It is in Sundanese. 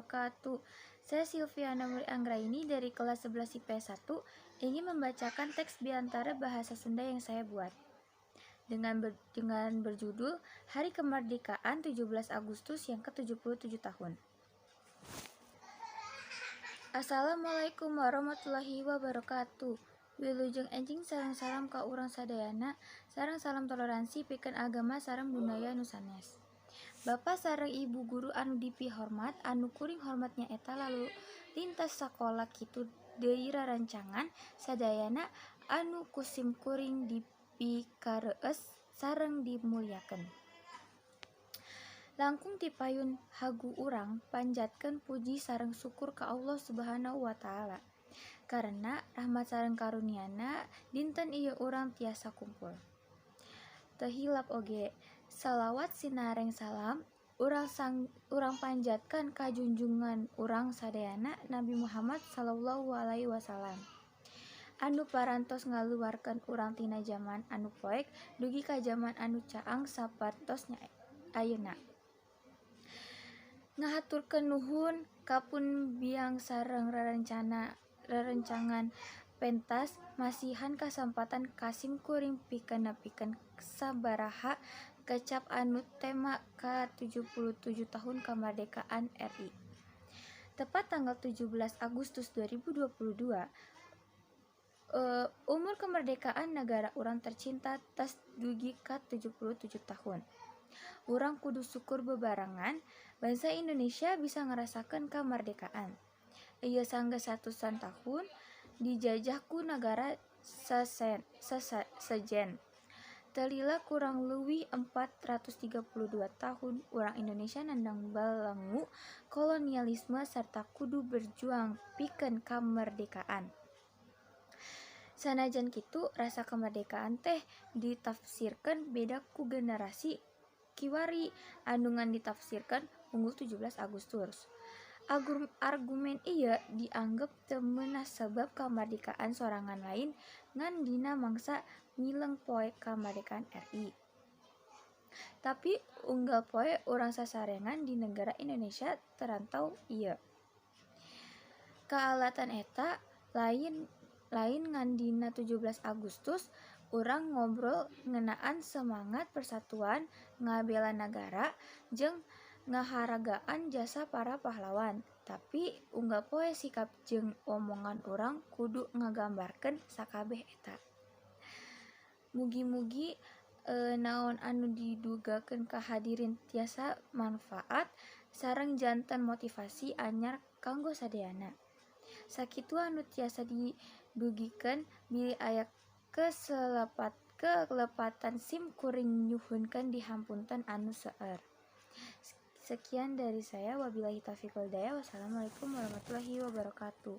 wabarakatuh. Saya Silviana Muri Anggraini dari kelas 11 IPS 1 ingin membacakan teks biantara bahasa Sunda yang saya buat dengan berjudul Hari Kemerdekaan 17 Agustus yang ke-77 tahun. Assalamualaikum warahmatullahi wabarakatuh. Wilujeng enjing sareng salam ka urang sadayana, sareng salam toleransi pikeun agama sareng budaya nu sanes. Bapak sareng Ibu guru anu dipihormat, anu kuring hormat nyaeta lalu lintas sakola kitu deui rerencangan sadayana anu ku sim kuring dipikareueus sareng dimulyakeun. Langkung ti payun hagu urang panjatkeun puji sareng syukur ka Allah Subhanahu wa Ta'ala. Karena rahmat sareng karunia-Na dinten ieu urang tiasa kumpul. Teu hilap oge, salawat sinareng salam urang panjatkeun ka junjungan urang sadayana, Nabi Muhammad sallallahu alaihi wasallam, anu parantos ngaluarkeun urang tina jaman anu poek dugi ka jaman anu caang sapertos ayeuna. Ngahaturkeun nuhun ka pun biang sareng rerencangan pentas masihan kasampatan ka sim kuring pikeun nepikeun sabaraha kecap anu tema ka-77 tahun kemerdekaan RI. Tepat tanggal 17 Agustus 2022, umur kemerdekaan negara urang tercinta tas dugi ka 77 tahun. Urang kudu syukur bebarengan, bangsa Indonesia bisa ngarasakeun kemerdekaan. Ieu sanggeus ratusan tahun dijajah ku nagara sejen. Teu lila kurang leuwih 432 tahun urang Indonesia nandang belengu kolonialisme sarta kudu berjuang pikeun kamerdekaan. Sanajan kitu, rasa kemerdekaan teh ditafsirkeun beda ku generasi kiwari anu ngan ditafsirkeun unggul 17 Agustus. Argumen ieu dianggep teu meunah sabab kamardikaan sorangan lain ngan dina mangsa mileng Poe Kamardikaan RI. Tapi unggal poe urang sasarengan di negara Indonesia terantau ieu. Kaalatan eta lain ngan dina 17 Agustus urang ngobrol ngeunaan semangat persatuan, ngabela nagara, jeung ngaharagaan jasa para pahlawan, tapi unggal poe sikap jeung omongan urang kudu ngagambarkeun sakabeh eta. Mugi-mugi naon anu didugakeun ka hadirin tiasa manfaat sareng janten motivasi anyar kanggo sadayana. Sakitu anu tiasa didugikeun, bilih aya kalepatan sim kuring nyuhunkeun dihapunten anu seueur. Sekian dari saya, wabillahi taufiq wal hidayah, wassalamualaikum warahmatullahi wabarakatuh.